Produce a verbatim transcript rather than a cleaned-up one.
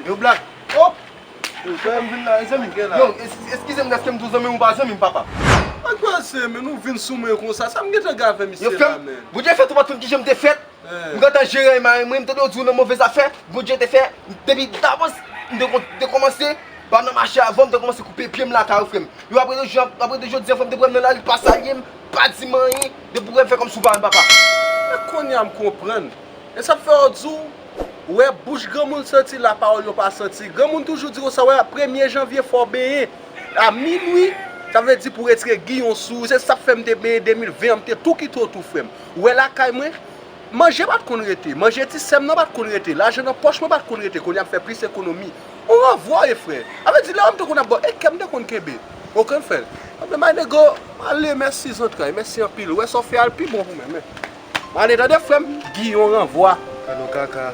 Yo, Black. Oh! Yo, frè m vin la, zanmi. Yo, es- eskize m, èske m tou zanmi m ou pa zanmi m, papa? Ak pa zanmi, nou vin sou mwen konsa. Sa m gentan gen avè misye la, men. Bondye fè tou pa t konn kijan m te fèt. M gentan jere mari mwen, m tande yo di w nan move zafè. Bondye te fè, depi davans, m te kon- te kòmanse, pa nan mache avan, m te kòmanse koupe pye m lakay ou, frè m. Yo, apre de jou, apre de jodi a, frè m, depi w wè m nan lari, pa salye m, pa di m anyen, depi w wè m fè kòmsi w pa wè m, papa. Men kounye a m konprann. E sa k fè yo di w, wè bouch granmoun santi, lapawòl yo pa santi. Granmoun toujou di konsa, wè, premye janvye fò w benyen a minwi, sa vle di pou retire giyon sou ou. Se sa k fè m te benyen de mil ven an, m te tou kite w tou, frè m. Ou wè lakay mwen, manje pa t konn rete, manje ti sè m nan pa t konn rete, lajan nan pòch mwen pa t konn rete, kounye a m fè plis ekonomi. Ou ranvwa w ye, frè. Sa vle di lè w wè m te konn ap ba w, e kè m te konn kenbe. Ou konprann, frè? Anben, my nigga, m ale, mèsi zantray, mèsi anpil. Ou wè sa w fè a, l pi bon pou mwen, men. M ale, tande, frè m, giyon ranvwa. Kado kaka.